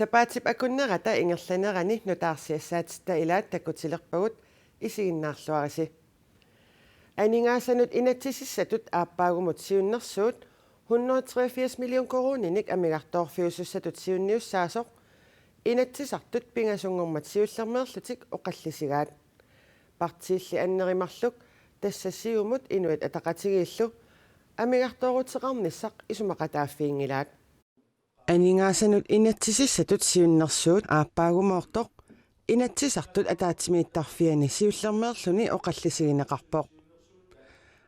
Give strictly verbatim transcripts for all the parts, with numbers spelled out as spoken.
Sapaatip akunnerata ingerlanerani nutaarsiassaatitta ilaat takutilerpagut, isiginnaarluarisi. Aningaasanut inatsisissatut aappaagumut siunnersuut hundrede treogfirs million koruuninik amigartoorfiusussatut siunniussaasoq Inatsisartut pingasunngormat siullermeerlutik oqallisigaat. Partiilli anneri marluk, tassa Siumut Inuit Ataqatigiillu, amigartooruteqarnissaq isumaqataaffiginngilaat. Aningaasanut inatsisissatut siunnersuut aappaagumoortoq Inatsisartut ataatsimiittarfiani siullermeerluni oqallisigineqarpoq.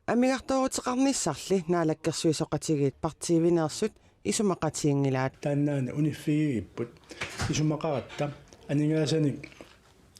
Amigartooruteqarnissarli naalakkersuisoqatigiit partiivineersut isumaqatiginngilaat. Taannaana uniffigigipput. Isumaqaratta aningaasanik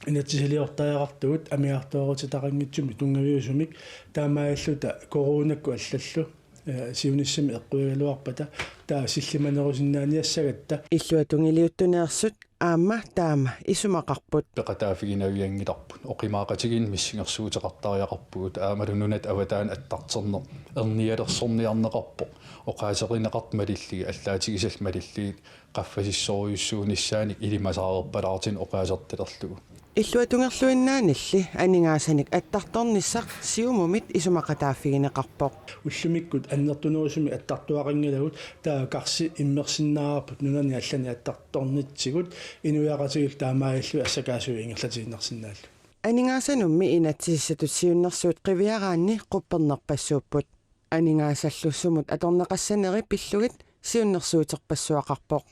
inatsisiliortariaqartugut amigartooruteqanngitsumik tunngaviusumik, taamaalilluta coronakkut allallu, eh, siunissami eqquigaluarpata, taava sillimanerusinnaaniassagatta. Illuatungiliuttuneersut aamma taama isumaqarput. Peqataaffiginavianngilarput. Oqimaaqatigiinneq missingersuuteqartariaqarpugut, aammalu nunat avataani attarterneq ernialersorniarneqarpoq. Oqaaserineqartut malillugit, allaatigisallu malillugit, qaffasissorujussuunissaanik ilimasaareerpalaartinik oqaasertalerlugu. Illuatungerluinnaanilli aningaasanik attartornissaq Siumumit isumaqataaffigineqarpoq. Ullumikkut annertunerusumik attartuaqanngilagut, taava karsi immersinnaavarput nunani allani attartornitsigut, inuiaqatigiillu taamaalillugit assakaasuit ingerlatiinnarsinnaallutik. Aningaasanummi inatsisissatut siunnersuut qiviaraanni quppernerpassuupput. Aningaasallu sumut atorneqassaneri pillugit siunnersuuterpassuaqarpoq.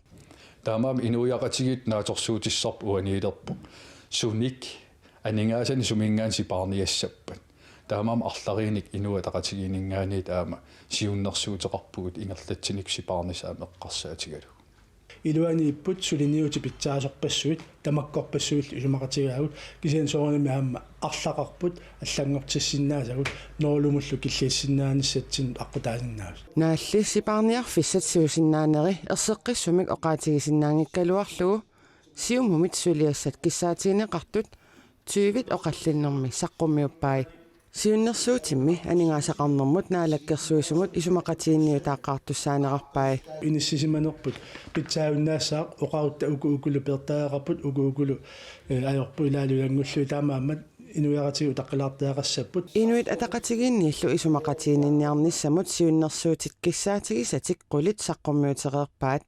Taamaammat inuiaqatigiit naatsorsuutissarput uaniilerpoq, sunik aningaasanik suminngaanniit sipaarniassappat. Taamaammat arlariinnik Inuit Ataqatigiinninngaanniit aamma siunnersuuteqarpugut ingerlatsinikkut sipaarnissaq aamma eqqarsaatigalugu. Iluaniipput suliniutit pitsaasorpassuit, tamakkorpassuillu isumaqatigaagut, kisianni soorunami aamma arlaqarput allanngortissinnaasagut, noorlumullu killiissinnaanissatsinnut aqqutaasinnaasut. Naalli sipaarniarfissat siusinnaaneri erseqqissumik oqaatigisinnaanngikkaluarlugu Siumumit suliassat kissaatigineqartut tyvit oqallinnermi saqqummiuppai. Siunnersuutimmi aningaasaqarnermut naalakkersuisumut isumaqatiginniutaaqqaartussaanerarpai. Inissisimanerput pitsaajunnaassaaq, oqarutta uku ukulu peertariaqarput, uku ukulu, eh, ajorput ilaalu ilanngullugit, taamaammat inuiaqatigiit utaqqilaartariaqassapput. Inuit Ataqatigiinniillu isumaqatiginninniarnissamut siunnersuutit kissaatigisatik qulit saqqummiutereerpaat.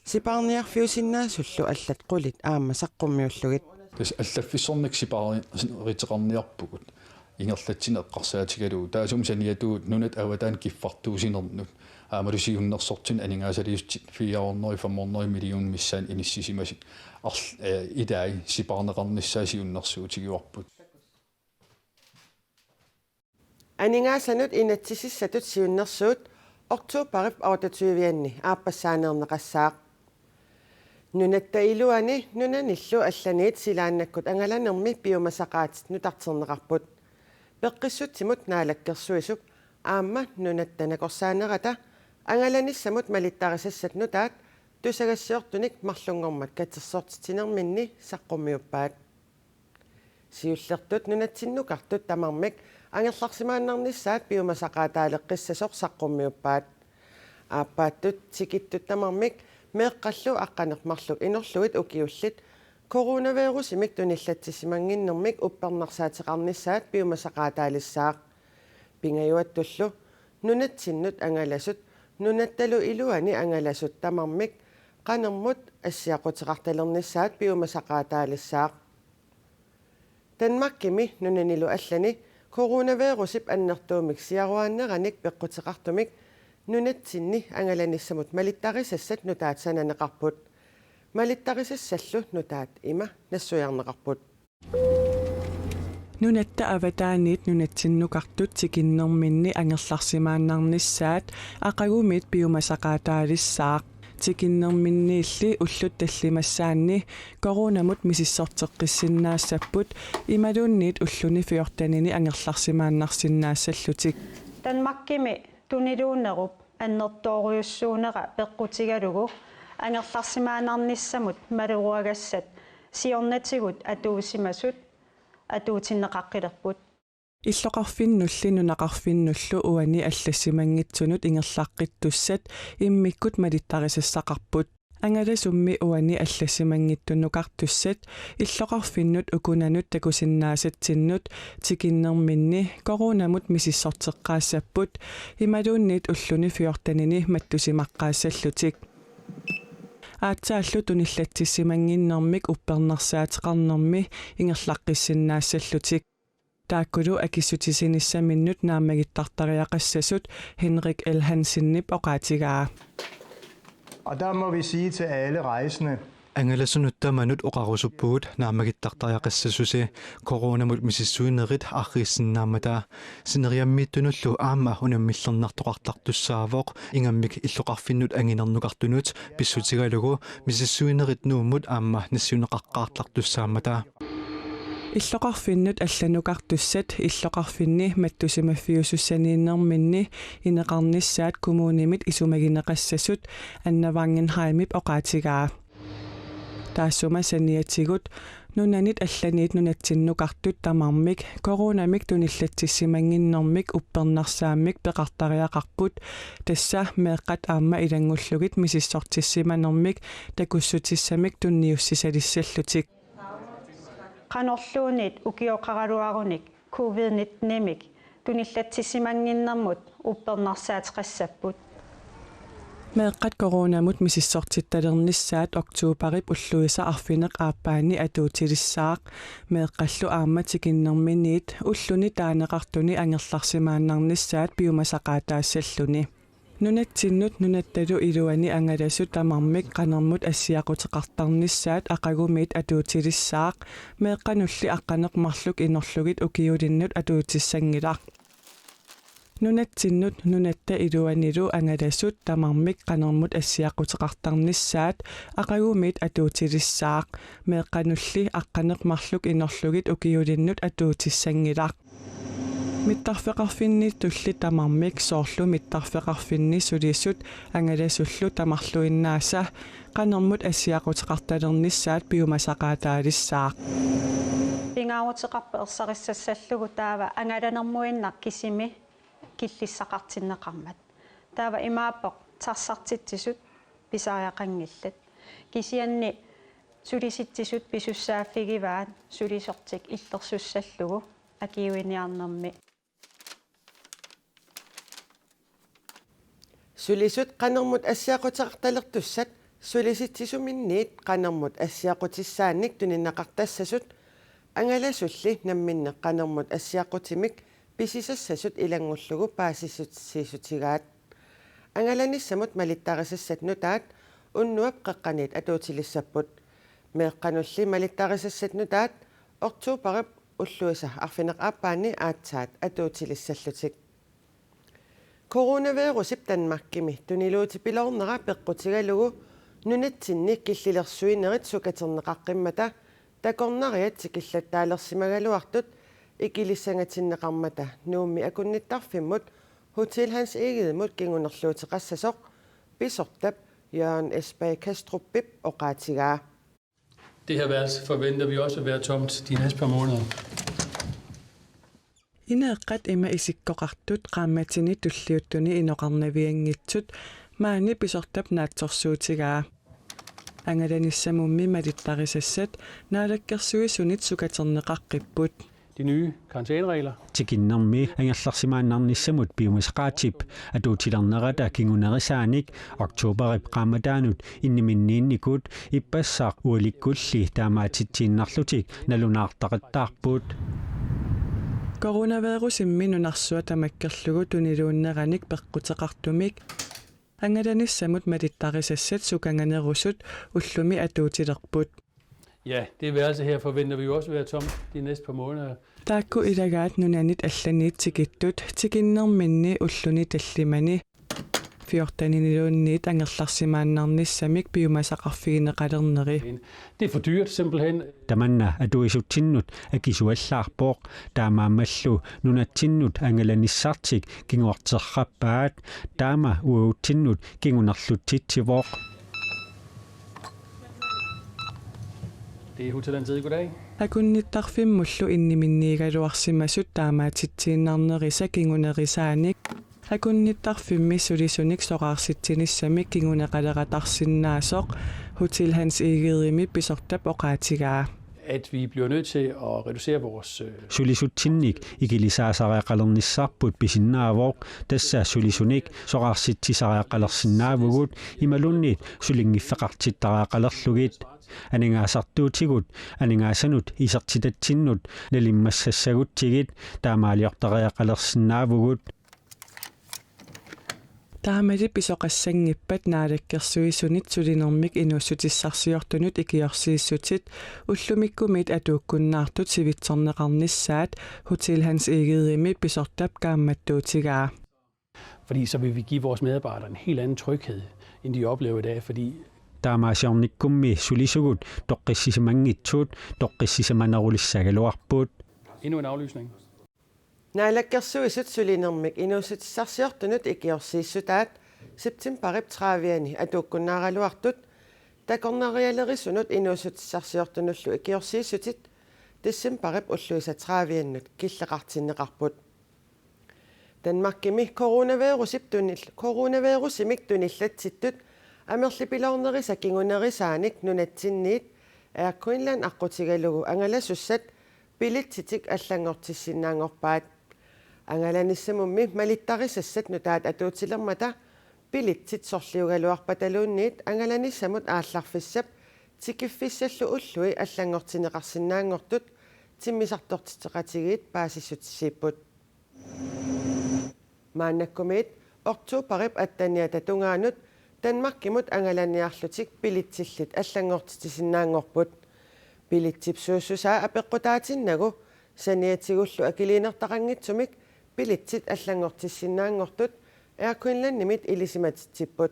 Sipaarniarfiusinnaasullu allat qulit aamma saqqummiullugit. Tassa allaffissornikkut sipaariteqarniarpugut ingerlatsineq eqqarsaatigalugu. Taassuma saniatigut nunat avataani kiffartuussinermut aammalu siunnersortinut aningaasaliissutit fire hundrede, fem hundrede millioner missaanni inissisimasut arl-, eh, ilai sipaarneqarnissaat siunnersuutigivarput. Aningaasanut inatsisissatut siunnersuut oktobarip otteogtyve-anni aappassaaneerneqassaaq. Nunatta iluani nunanillu allaniit silaannakkut angalanermi piumasaqaatit nutarterneqarput. Peqqissutsimut naalakkersuisup aamma nunatta nakorsaanerata angalanissamut malittarisassat nutaat tusagassiortunik marlunngormat katersortitsinerminni saqqummiuppaat. Siullertut nunatsinnukartut tamarmik angerlarsimaannarnissaat piumasaqaataaleqqissasoq saqqummiuppaat. Aappaattut tikittut tamarmik meeqqallu aqqaneq-marluk inorlugit ukiullit coronavirusimik tunillatsissimannginnermik uppernarsaateqarnissaat piumasaqaataalissaaq. Pingajuattullu nunatsinnut angalasut, nunattalu iluani angalasut tamarmik qanermut assiaquteqartalernissaat piumasaqaataalissaaq. Danmarkimi nunanilu allani coronavirusip annertuumik siaruaanneranik peqquteqartumik nunatsinni angalanissamut malittarisassat nutaat sananeqarput. Malittarisassallu nutaat ima nassuiarneqarput. Nunatta avataaniit nunatsinnukartut tikinnerminni angerlarsimaannarnissaat aqagumit piumasaqaataalissaaq. Tikinnerminniilli ullut tallimassaanni coronamut misissorteqqissinnaassapput imaluunniit ulluni fjortenini angerlarsimaannarsinnaassallutik. Danmarkimi tuniluunnerup annertoorujussuunera peqqutigalugu angerlarsimaannarnissamut maleruagassat siornatigut atuusimasut atuutinneqaqqilerput. Illoqarfinnulli nunaqarfinnullu uani allassimanngitsunut ingerlaqqittussat immikkut malittarisassaqarput. Angalasummi uani allassimanngitsunukartussat illoqarfinnut ukunanut takusinnaasatsinnut tikinnerminni coronamut misissorteqqaassapput imaluunniit ulluni fjortenini mattusimaqqaassallutik. Aatsaallu tunillatsissimannginnermik uppernarsaateqarnermi ingerlaqqissinnaassallutik. Taakkulu akissutissinissaminnut naammagittartariaqassasut Henrik L. Hansenip oqaatigaa. Og der må vi sige til alle rejsende, angalasunut tamanut oqarusuppugut naammagittartariaqassasusi coronamut misissuinerit arriissinnaammata. Sineriammiittunullu aamma unammillernartoqartartussaavoq ingammik illoqarfinnut anginernukartunut pissutigalugu misissuinerit Nuummut aamma nassiunneqaqqaartartussaammata. Illoqarfinnut allanukartussat illoqarfinni mattusimaffiusussaniinnerminni ineqarnissaat kommunimit isumagineqassasut Anna Wangenheimip oqaatigaa. Taassuma saniatigut nunanit allanit nunatsinnukartut tamarmik coronamik tunillatsissimannginnermik uppernarsaammik peqartariaqarput, tassa meeqqat aamma ilanngullugit misissortissimanermik takussutissamik tunniussisalissallutik. Qanorluunniit ukioqaraluarunik covid nittenimik tunillatsissimannginnermut uppernarsaateqassapput. Meeqqat coronamut misissortittalernissaat oktoberip ulluisa arfineq-aappaani atuutilissaaq. Meeqqallu aamma tikinnerminiit ulluni taaneqartuni angerlarsimaannarnissaat piumasaqaataassalluni. Nunatsinnut nunattalu iluani angalasut tamarmik qanermut assiaquteqartarnissaat aqagumiit atuutilissaaq, meeqqanulli aqqaneq-marluk inorlugit ukiulinnut atuutissanngilaq. Nunatsinnut nunatta iluanilu angalasut tamarmik qanermut assiaquteqartarnissaat aqagumiit atuutilissaaq, meeqqanulli aqqaneq-marluk inorlugit ukiulinnut atuutissanngilaq. Mittarfeqarfinniittulli tamarmik, soorlu mittarfeqarfinni sulisut angalasullu tamarluinnaasa, qanermut assiaquteqartalernissaat piumasaqaataalissaaq. Pingaaruteqarpoq ersarissassallugu taava angalanermuinnaq kisimi killissaqartinneqarmat. Taava imaappoq tarsartitsisut pisariaqanngillat. Kisianni sulisitsisut pisussaaffigivaat sulisortik illersussallugu akiuiniarnermi. Sulisut qanermut assiaquteqartalertussat, sulisitsisuminniit qanermut assiaqutissaannik tunineqartassasut, angalasulli namminneq qanermut assiaqutimik pisisassasut ilanngullugu paasissutigaat. Angalanissamut malittarisassat nutaat unnuap qeqqaniit atuutilissapput. Meeqqanulli malittarisassat nutaat oktoberip ulluisa arfineq-aappaanni aatsaat atuutilissallutik. Coronavirusip Danmarkimi tuniluutipiloornera peqqutigalugu nunatsinni killilersuinerit sukaterneqaqqimmata takornariat tikillattaalersimagaluartut ikilissangatinneqarmata Nuummi akunnittarfimmut Hotel Hans Egedemut kingunerluuteqassasoq pisortap Jørgen S. Bager Kastrupip oqaatigaa. Det her værelse forventer vi også vil være tomt de næste par måneder. Ineeqqat ima isikkoqartut qaammatini tulliuttuni inoqarnavianngitsut maani pisortap naatsorsuutigaa. Angalanissamummi malittarisassat Naalakkersuisunit sukaterneqaqqipput. De nye karantæneregler. Tikinnermi angerlarsimaannarnissamut piumasaqaatip atuutilernerata kingunerisaanik oktoberip qaammataanut inniminniinnikut ippassaq ualikkulli taamaatitsiinnarlutik nalunaartaqattaarput. Coronavirusimmi nunarsuaq tamakkerlugu tuniluunneranik peqquteqartumik angalanissamut malittarisassat sukanganerusut ullumi atuutilerput. Ja, det værelse her forventer vi jo også vil være tomt de næste par måneder. Taakku ilagaat nunanit allanit tikittut tikinnerminni ulluni tallimani fjorteniniluunniit angerlarsimaannarnissamik piumasaqarfigineqalerneri. Det er for dyrt simpelthen. Tamanna atuisutsinnut akisuallaarpoq, taamaammallu nunatsinnut angalanissartik kinguarterrappaat, taama uagutsinnut kingunerlutsitsivoq. Det er Hotel Hans Egede, goddag. Akunnittarfimmullu inniminniigaluarsimasut taamaatitsiinnarnerisa kingunerisaanik Akunnittarfimmi sulisunik soraarsitsinissamik kinguneqaleratarsinnaasoq Hotel Hans Egedemi pisortap oqaatigaa. At vi bliver nødt til at reducere vores øh, Sulisutsinnik ikilisaasariaqalernissarput pisinnaavoq, tassa sulisunik soraarsitsisaariaqalersinnaavugut imaluunniit sulinngiffeqartittariaqalerlugit. Aningaasartuutigut aningaasanut isertitatsinnut nalimmassassagutsigit taamaaliortariaqalersinnaavugut. Taamali pisoqassanngippat Naalakkersuisunit sulinermik inuussutissarsiortunut ikiorsiissutit ullumikkumiit atuukkunnaartut sivitsorneqarnissaat Hotel Hans Egedemi pisortap kaammattuutigaa. Fordi så vil vi give vores medarbejdere en helt anden tryghed, end de oplever i dag, fordi Taamaasiornikkummi sulisugut toqqissisimanngitsut toqqissisimanerulissagaluarput. Endnu en aflysning. Naalakkersuisut sulinermik inuussutissarsiortunut ikiorsiissutaat septembarip tredivianni atuukkunnaaraluartut, takornarialerisunut inuussutissarsiortunullu ikiorsiissutit decembarip ulluisa trediviannut killeqartinneqarput. Danmarkimi coronavirusip tunil-, coronavirusimik tunillatsittut amerlipiloornerisa kingunerisaanik nunatsinniit Air Greenland aqqutigalugu angalasussat billetsitik allanngortissinnaanngorpaat. Angalanissamummi malittarisassat nutaat atuutilermata billetsit sorliugaluarpataluunniit angalanissamut aallarfissap tikiffissallu ullui allanngortinneqarsinnaanngortut timmisartortitseqatigiit paasissutissiipput. Maannakkumiit oktobarip atteniata tungaanut Danmarkimut angalaniarlutik billetsillit allanngortitsisinnaanngorput. Billetsip suussusaa apeqqutaatinnagu saniatigullu akiliinertaqanngitsumik billetsit allanngortissinnaanngortut Air Greenlandimit ilisimatitsipput.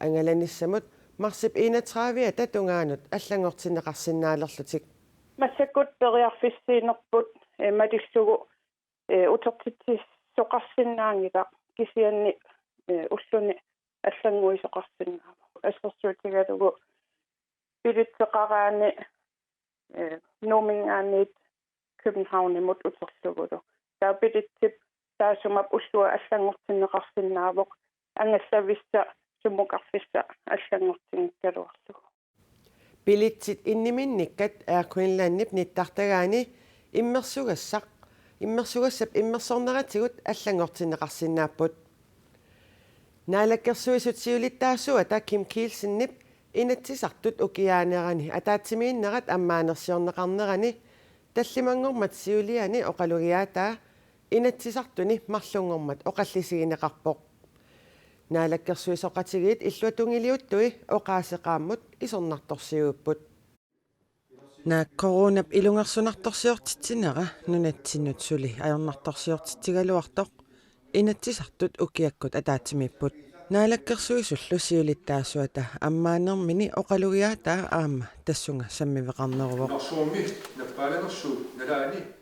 Angalanissamut marsip enogtrediviata tungaanut allanngortinneqarsinnaalerlutik. Massakkut periarfissiinerput, eh, malillugu, eh, utertitsisoqarsinnaanngilaq, kisianni, eh, ulluni allannguisoqarsinnaavoq. Assersuutigalugu billetseqaraanni, eh, Nuumminngaanniit Københavnimut uterlugulu. Taava billetsip taassuma ullua allanngortinneqarsinnaavoq, angallavissaq summukarfissaq allanngortinngikkaluarlugu. Billetsit inniminnikkat Air Greenlandip nittartagaani immersugassaq, immersugassap immersorneratigut allanngortinneqarsinnaapput. Naalakkersuisut siulittaasuata Kim Kielsenip Inatsisartut ukiaanerani ataatsimiinnerat ammaanersiorneqarnerani tallimanngormat siuliani oqalugiaataa Inatsisartuni marlunngormat oqallisigineqarpoq. Naalakkersuisooqatigiit illuatungiliuttui oqaaseqaammut isornartorsiuipput. Naak coronap ilungersunartorsiortitsinera nunatsinnut suli ajornartorsiortitsigaluartoq Inatsisartut ukiakkut ataatsimiipput. Naalakkersuisullu siulittaasuata ammaanermini oqalugiaataa aamma tassunga sammiveqarneruvoq.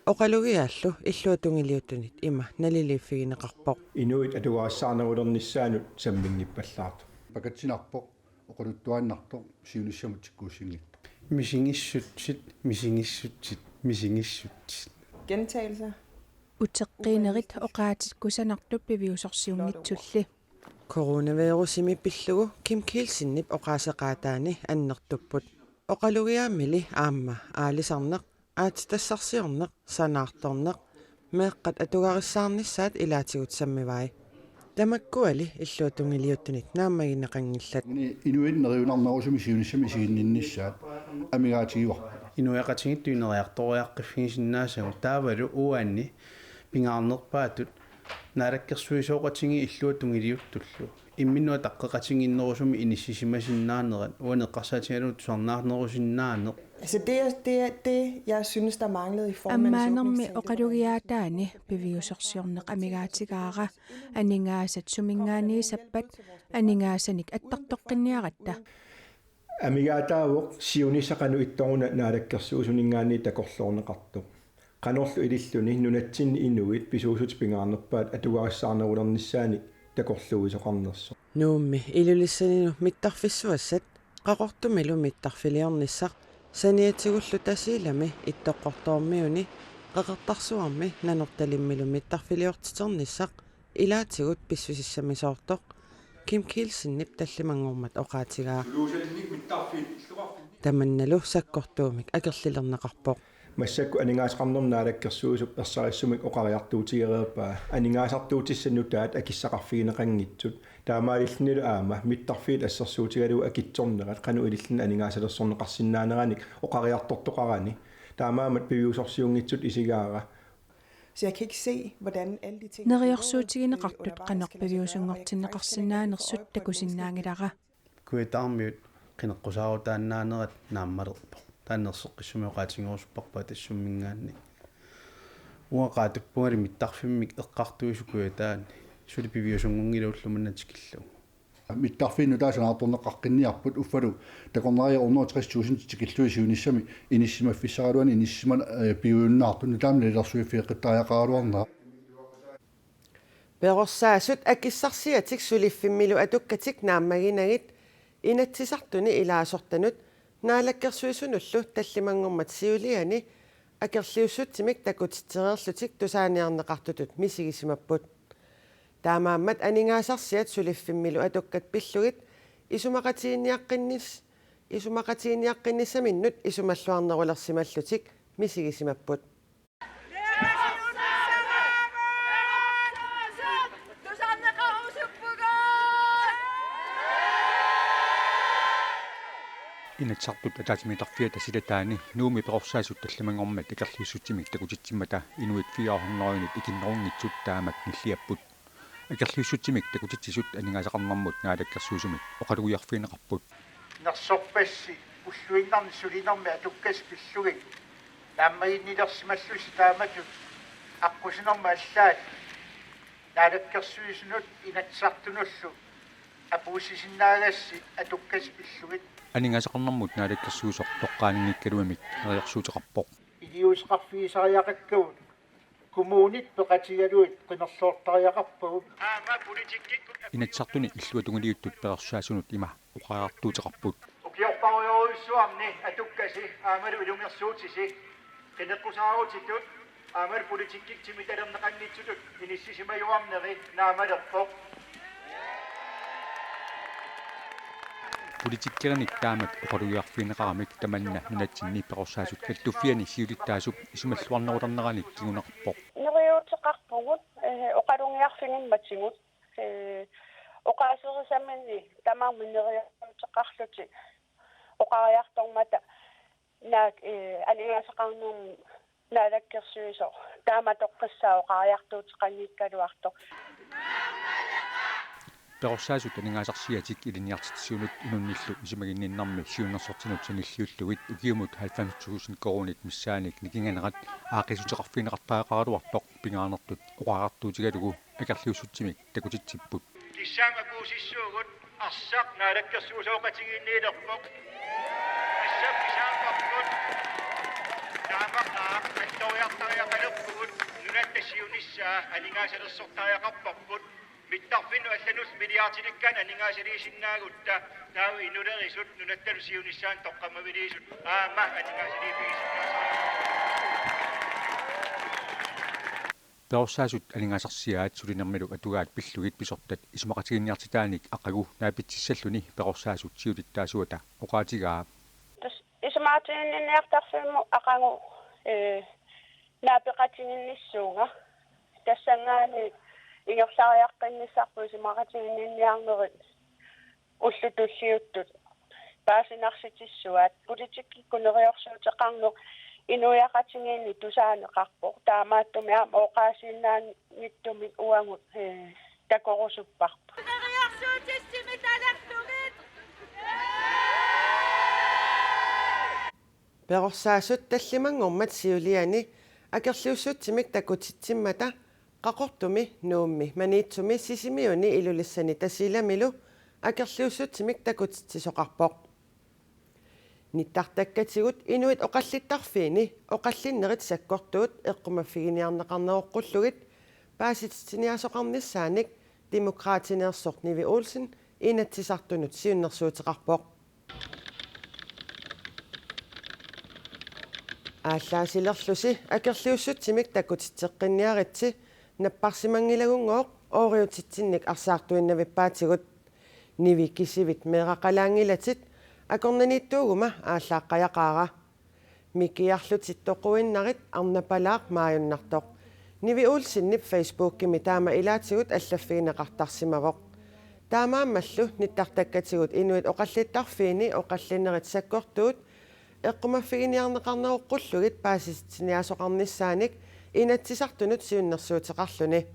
Oqalugiaallu illuatungiliuttunit ima naliliiffigineqarpoq. Inuit atugarissaarnerulernissaannut samminngippallaartoq. Pakatsinarpoq, oqaluttuaannartoq, siunissamut tikkuussinngitsoq. Misigissutsit, misigissutsit, misigissutsit. Gentagelser. Uteqqiinerit oqaatit kusanartut piviusorsiunngitsulli. Coronavirusimi pillugu Kim Kielsenip oqaaseqaataani annertupput. Oqalugiaammili aamma aalisarneq, aatsitassarsiorneq, sanaartorneq, meeqqat atugarissaarnissaat ilaatigut sammivai. Tamakkuali illuatungiliuttunit naammagineqanngillat. Inuit neriunarnerusumik siunissami isiginninnissaat amigaatigivarput. Inuiaqatigiit ineriartoriaqqiffigisinnaasagut taavalu uani pingaarnerpaatut naalakkersuisooqatigiit illuatungiliuttullu imminnut ataqqeqatigiinnerusumik inissisimasinnaanerat uani eqqarsaatigalugu tusarnaarnerusinnaaneq. Altså det, er- det, er- det, jeg synes, der manglede i formandens Ammaanermi åbningstale, det var- oqalugiaataani piviusorsiorneq amigaatigaara aningaasat suminngaanniit sappat aningaasanik attartoqqinniaratta. Amigaataavoq siunissaq qanoq ittoruna naalakkersuisuninngaanniit takorloorneqartoq. Qanorlu ililluni nunatsinni inuit pisuussutit pingaarnerpaat atugarissaarnerulernissaannik takorluuisoqarnersoq. Nuummi Ilulissaninut mittarfissuassat Qaqortumilu mittarfiliornissaq saniatigullu Tasiilami Ittoqqortoormiuni Qeqertarsuarmi Nanortalimmilu mittarfiliortiternissaq ilaatigut pissusissamisoortoq Kim Kielsenip tallimanngormat oqaatigaa. Tamannalu sakkortuumik akerlilerneqarpoq. Massakkut aningaasaqarnermut naalakkersuisup ersarissumik oqariartuutigereerpaa aningaasartuutissat nutaat akissaqarfigineqanngitsut. Taamaalillunilu aamma mittarfiit assersuutigalugu akitsornerat qanoq ilillugu aningaasalersorneqarsinnaaneranik oqariartortoqarani. Taamaammat piviusorsiunngitsutut isigaara. Så jeg kan ikke se, hvordan alle de ting... Neriorsuutigineqartut qanoq piviusunngortinneqarsinnaanersut takusinnaanngilara. Kujataarmiut qineqqusaarutaannaanerat naammalerpoq. Taanna erseqqissumik oqaatigerusupparput Atassumminngaanniit. Uanga oqaatippungali mittarfimmik eqqartuisut kujataani suli piviusunngunngilagut manna tikillugu. Mittarfiit nutaat sanaartorneqaqqinniarput uffalu takornariat hundrede og tres tusind tikillugit siunissami inissisimaffissaraluani inissisimaneq, eh, piujunnaartut nutaamik nalilersuiffigeqqittariaqaraluarnera. Perorsaasut akissarsiatik suliffimmilu atukkatik naammaginagit Inatsisartuni ilaasortanut naalakkersuisunullu tallimanngormat siuliani akerliussutsimik takutitsereerlutik tusaaniarneqartutut misigisimapput. Taamaammat aningaasarsiat suliffimmilu atukkat pillugit isumaqatiginniaqqinnis-, isumaqatiginniaqqinnissaminnut isumalluarnerulersimallutik misigisimapput. Inatsisartut ataatsimiittarfiata silataani Nuummi perorsaasut tallimanngormat akerliussutsimik takutitsimmata inuit fire hundrede ikinnerunngitsut taamak nilliapput. Akerliussutsimik takutitsisut aningaasaqarnermut naalakkersuisumit oqalugiarfigineqarput. Nersorpassi ulluinnarni sulinermi atukkasi pillugit naammaginnilersimallusi taamatut aqqusinermi allaat naalakkersuisunut Inatsisartunullu apuussisinnaagassi atukkasi pillugit. Aningaasaqarnermut naalakkersuisoq toqqaannanngikkaluamik neriorsuuteqarpoq. Iliuuseqarfigisariaqakkagut kommunit peqatigalugit qinerloortariaqarpagut. Aamma politikkikkut Inatsisartuni illuatungiliuttut perorsaasunut ima oqariartuuteqarput. Ukiorparujorujussuarni atukkasi aammalu ilungersuutisi qineqqusaarutitut aammalu politikkikkut timitalerneqanngitsutut inissisimajuarneri naammalerpoq. Politikkerinik taamak oqalugiarfigineqaramik tamanna nunatsinni perorsaasut kattuffianni siulittaasup isumalluarnerulerneranik kinguneqarpoq. Neriuuteqarpugut, eh, oqalugiarfigimmatigut, eh, oqaaserisaminni tamarmik neriuuteqarlutik oqariartormata naak, eh, aningaasaqarnermut naalakkersuisoq taamatoqqissaaq oqariartuuteqanngikkaluartoq. Perorsaasut aningaasarsiatik ilinniartitsisunut inunnillu isumaginninnermi siunnersortinut sanilliullugit ukiumut halvfems tusind koruunit missaannik nikinganerat aaqqissuteqarfigineqartariaqaraluartoq pingaarnertut oqariartuutigalugu akerliussutsimik takutitsipput. Kissaammat apuussissuugut arsaq naalakkersuisooqatigiinniilerpoq. Assap kisaapparput. Taamaqaaq attoriartariaqalerpugut. Nunatta siunissaa aningaasalersortariaqarparput. Mittarfinnut allanut milliardilikkaanni aningaasaliisinnaagutta taava inulerisut nunattalu siunissaanut toqqammaviliisut aamma aningaasaliiffigisinnaasariaqarput. Perorsaasut aningaasarsiaat sulinermilu atugaat pillugit pisortat isumaqatigiinniartitaanik aqagu naapitsissalluni perorsaasut siulittaasuata oqaatigaa. Tassa isumaqatigiinniartarfimmut aqagu, eh, naapeqatigiinnissuunga. Tassanngaanniit ingerlariaqqinnissarput isumaqatigiinniarnerit ullut tulliuttut paasinarsitsissuaat. Politikkikkut neriorsuuteqarneq inuiaqatigiinni tusaaneqarpoq. Taamaattumik aamma oqaasiinnaanngitsumik uagut, eh, takorusupparput. Perorsaasut tallimanngormat siuliani akerliussutsimik takutitsimmata Qaqortumi, Nuummi, Maniitsumi, Sisimiuni, Ilulissani Tasiilamilu akerliussutsimik takutitsisoqarpoq. Nittartakkatigut inuit oqallittarfiini oqallinnerit sakkortuut eqqumaffiginiarneqarneroqqullugit paasititsiniaasoqarnissaanik Demokraatineersoq Nivi Olsen Inatsisartunut siunnersuuteqarpoq. Aallaasilerlusi akerliussutsimik takutitseqqinniaritsi napparsimanngilagunngooq ooriutitsinnik arsaartuinnavippaatigut. Nivi kisivit meeraqalaanngilatit akornanniittuuguma aallaaqqajaqaara. Mikiarlutit toquinnarit arnapalaaq maajunnartoq. Nivi Olsenip Facebookimi taama ilaatigut allaffigineqartarsimavoq. Taamaammallu nittartakkatigut inuit oqallittarfiini oqallinnerit sakkortuut eqqumaffiginiarneqarneroqqullugit paasisitsiniaasoqarnissaanik Inatsisartunut siunnersuuteqarluni.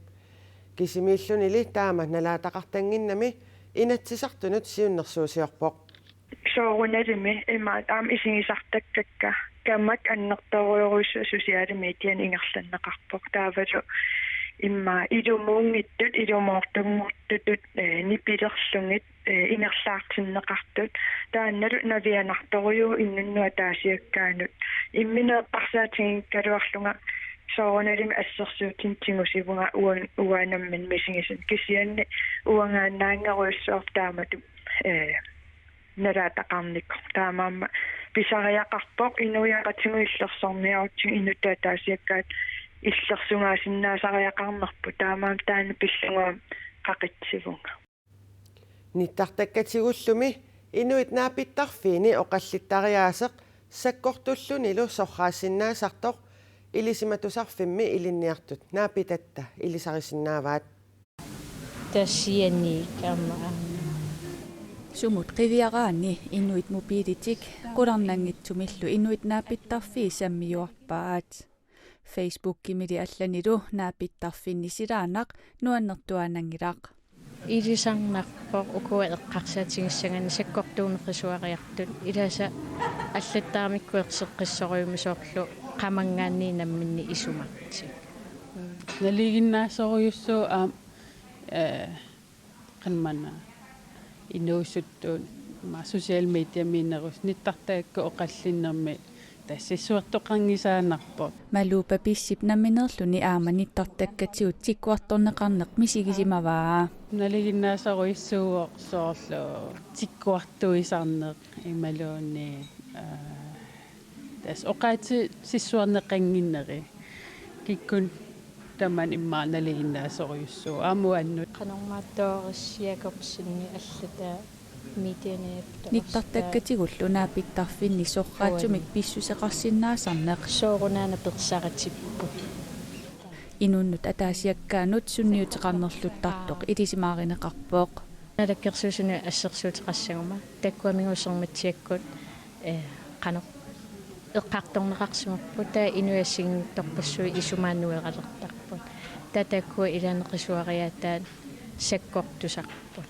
Kisimiillunili taama nalaataqartannginnami Inatsisartunut siunnersuusiorpoq. Soorunalimi imaat aamma isigisartakkakka kamak annertoorujussuaq sociale mediani ingerlanneqarpoq. Taavalu immaqa ilumuunngitsut, ilumoortunngortutut, eh, nipilerlugit, eh, ingerlaartinneqartut. Taannalu navianartorujuuvoq inunnut ataasiakkaanut. Imminut eqqarsaatiginngikkaluarlunga soorunalimi assersuutinik tigusivunga uan-, uanga nammineq misigisumik, kisianni uangaannaanngerujussuarpoq taamatut, eh, nalaataqarnikoq. Taamaammat pisariaqarpoq inuiaqatigiit illersorniarutsigit inuttut ataasiakkaat illersugaasinnaasariaqarnerput. Taamaammat taanna pillugu aamma qaqitsivunga. Nittartakkatigullumi inuit naapittarfiini oqallittariaaseq sakkortullunilu sorraassinnaasartoq Ilisimatusarfimmi ilinniartut naapitatta ilisarisinnaavaat. Tassiani kamma aamma. Sumut qiviaraanni inuit mobiilitik qularnanngitsumillu inuit naapittarfiit sammiuarpaat. Facebookimili allanilu naapittarfinni silaannaq nuannertuaannanngilaq. Ilisarnarpoq ukua eqqarsaatigissagaanni sakkortuumik qisuariartut. Ilaasa allattaramikku erseqqissorujussuarmi soorlu qamanngaanniit namminneq isumartik. Nalinginnaasorujussuuvoq aamma, eh, qanmanna inuusuttut, ma, social mediamiinnerusut, nittartagakkut oqallinnermi tassa sissuertoqanngisaannarpoq. Maluupa Pissip nammineerluni aamma nittartakkatigut tikkuartorneqarneq misigisimavaa. Nalinginnaasorujussuuvoq soorlu tikkuartuisarneq imaluunniit, aa, tassa oqaatsit sissuerneqannginneri. Kikkut tamanna immaqa nalinginnaasorujussuuvoq aamma uannut. Qanormaattoq Doris Jakobsenip allataa medianiittoq. Nittartakkatigullu naapittarfinni sorraatsumik pissuseqarsinnaasarneq. Soorunami persaratippoq. Inunnut ataasiakkaanut sunniuteqarnerluttartoq ilisimaarineqarpoq. Naalakkersuisunut assersuuteqassaguma taakkuaminnga Sermitsiakkut, eh, qanoq eqqartorneqarsimapput, taava inuit assigiinngitsorpassuit isumaannueralertarput. Taava taakkua ilaanni qisuariaataat sakkortusarput.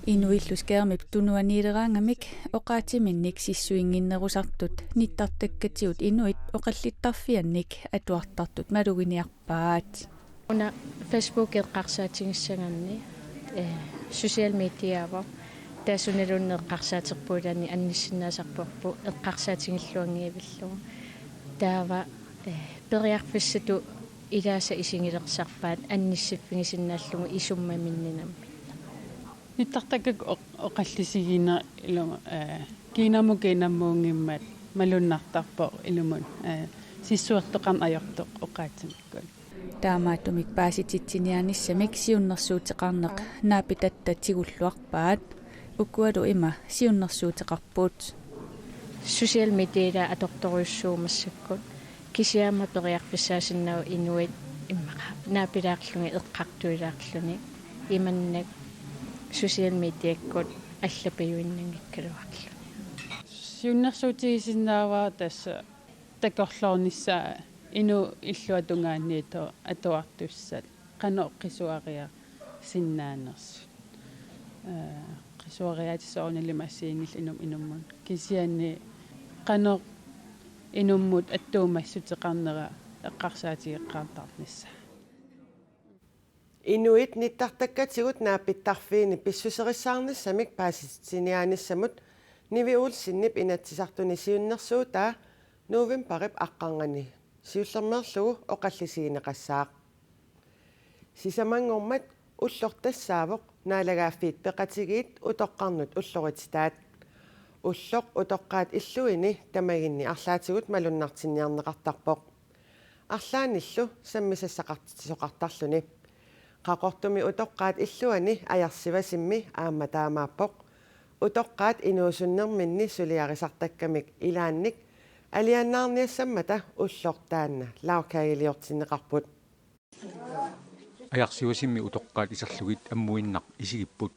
Inuillu skærmip tunuaniileraangamik oqaatsiminnik sissuinnginnerusartut nittartakkatigut inuit oqallittarfiannik atuartartut maluginiarpaat. Una Facebook eqqarsaatigissagaanni, eh, social mediaavoq. Taava sunaluunniit eqqarsaaterput ilaanni annissinnaasarparput eqqarsaatigilluanngivillugu. Taava, eh, periarfissatut ilaasa isigilersarpaat annissiffigisinnaallugu isummaminnik namminneq. Nittartakkakka oq-, oqallisigineq ilumut, eh, kiinamut kiinammuunngimmat malunnartarpoq ilumut, eh, sissuertoqarneq ajortoq oqaatsimikkut. Taamaattumik paasititsiniaanissamik siunnersuuteqarneq naapitatta tigulluarpaat, ukualu ima siunnersuuteqarput. Social mediat atortorujussuuvoq massakkut, kisianni aamma periarfissaasinnaavoq inuit immaqa naapilaarlugit eqqartuilaarluni imannak social mediakkut allapajuinnanngikkaluarluni. Siunnersuutigisinnaavara tassa takorloornissaa inuit illuatungaaniittut atuartussat qanoq qisuariasinnaanersut. Eh, qisuariaatit soorunalimi assigiinngillat inum-, inummut. Kisianni qanoq inummut attuumassuteqarnera eqqarsaatigeqqaartarnissaa. Inuit nittartakkatigut naapittarfiini pissuserissaarnissamik paasititsiniaanissamut Nivi Olsenip Inatsisartuni siunnersuutaa novembarip aqqarnganni siullermeerlugu oqallisigineqassaaq. Sisamanngormat ulloq tassaavoq Naalagaaffiit Peqatigiit utoqqarnut ullorititaat. Ulloq utoqqaat illuini tamaginni arlaatigut malunnartinniarneqartarpoq, arlaannillu sammisassaqartitsisoqartarluni. Qaqortumi utoqqaat illuanni Ajarsivasimmi aamma taamaappoq. Utoqqaat inuusunnerminni suliarisartakkamik ilaannik alianaarniassammata ulloq taanna lagkageliortinneqarput. Ajarsivasimmi utoqqaat iserlugit ammuinnaq isigipput.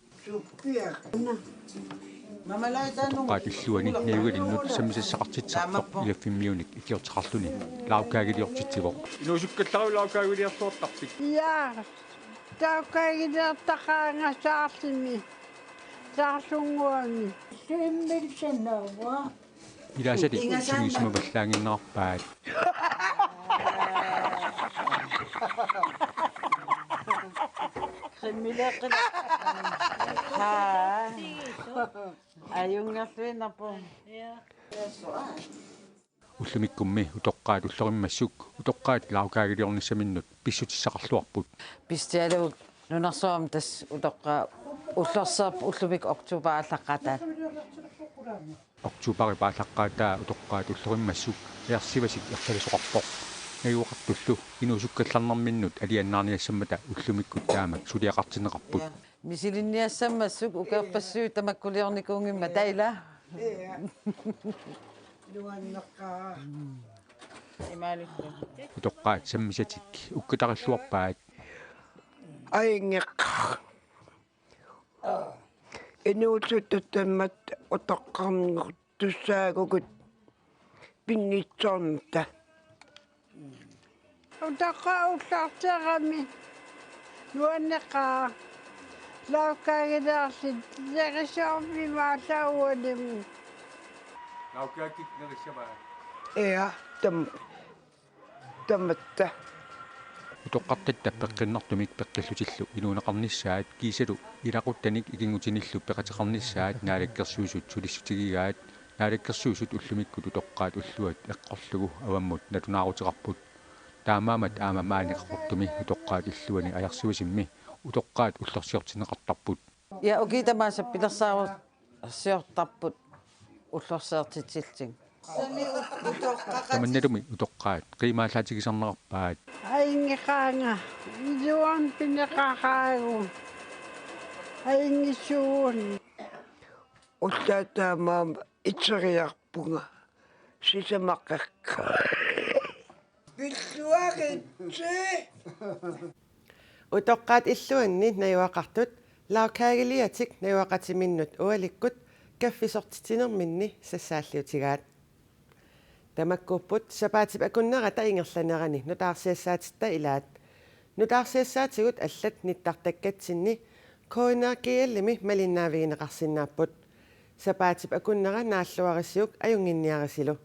Utoqqaat illuanni najugalinnut sammisassaqartitsisartoq ilaffimmiunik ikiorteqarluni lagkageliortitsivoq. Inuusukkallaruit lagkageliortuartarpit? Ja, lagkageliortaqaanga Saarlumi. Saarlunnguami. Simmilsannaavaa. Ilaasati sungiusimavallaannginnerarpaat. Krimileeqqila. Haa. Ajunngorluinnarpoq. Ullumikkummi utoqqaat ullorimmassuk utoqqaat lagkageliornissaminnut pissutissaqarluarput. Pissutigalugu nunarsuarmi tassa utoqqaat ullorsiorput ullumi oktober aallaqqaataani. Oktoberip aallaqqaataa utoqqaat ullorimmassuk Ajarsivasik erfalasoqarpoq. Najugaqartullu inuusukkallarnerminnut alianaarniassammata ullumikkut taama suliaqartinneqarput. Misilinniassammassuk ukiorpassuit tamakkuliornikuunngimmat taila. Nuanneqaaq. Imaalillu. Utoqqaat sammisatik ukkatarilluarpaat. Ajunngikkaaq. Inuusuttutammat utoqqarnut tussaagugut pinngitsoornata. Utoqqaat ullorsiorami nuanneqaaq. Lagkageliorlutik nerisorpimaarlugit uanimu. Lagkagit nerissavaa. Ja, tam-, tamatta. Utoqqartatta peqqinnartumik peqqillutillu inuuneqarnissaat kiisalu ilaquttanik ikinngutinillu peqateqarnissaat Naalakkersuisut sulissutigigaat. Naalakkersuisut ullumikkut utoqqaat ulluat eqqorlugu avammut natunaaruteqarput. Taamaammat aamma maani Qaqortumi utoqqaat illuani Ajarsivasimmi utoqqaat ullorsiortinneqartarput. Ja, ukiut tamaasa pilersaarusiortarput ullorsiortitsillugit. Tamannalumi utoqqaat qiimaallaatigisarnerarpaat. Ajunngikkaanga, iluani pineqaqaagut. Ajunngisuuguni. Ullaaq taamaammat iteriarpunga sisamaqarpoq. Pilluaritsi. Utoqqaat illuanni najugaqartut lagkageliatik najugaqatiminnut ualikkut kaffisortitsinerminni sassaalliutigaat. Tamakkuupput sapaatip akunnerata ingerlanerani nutaarsiassaatitta ilaat. Nutaarsiassaatigut allat nittartakkatsinni K N R G L-imi malinnaavigineqarsinnaapput. Sapaatip akunnera naalluarisiuk ajunnginniarisilu.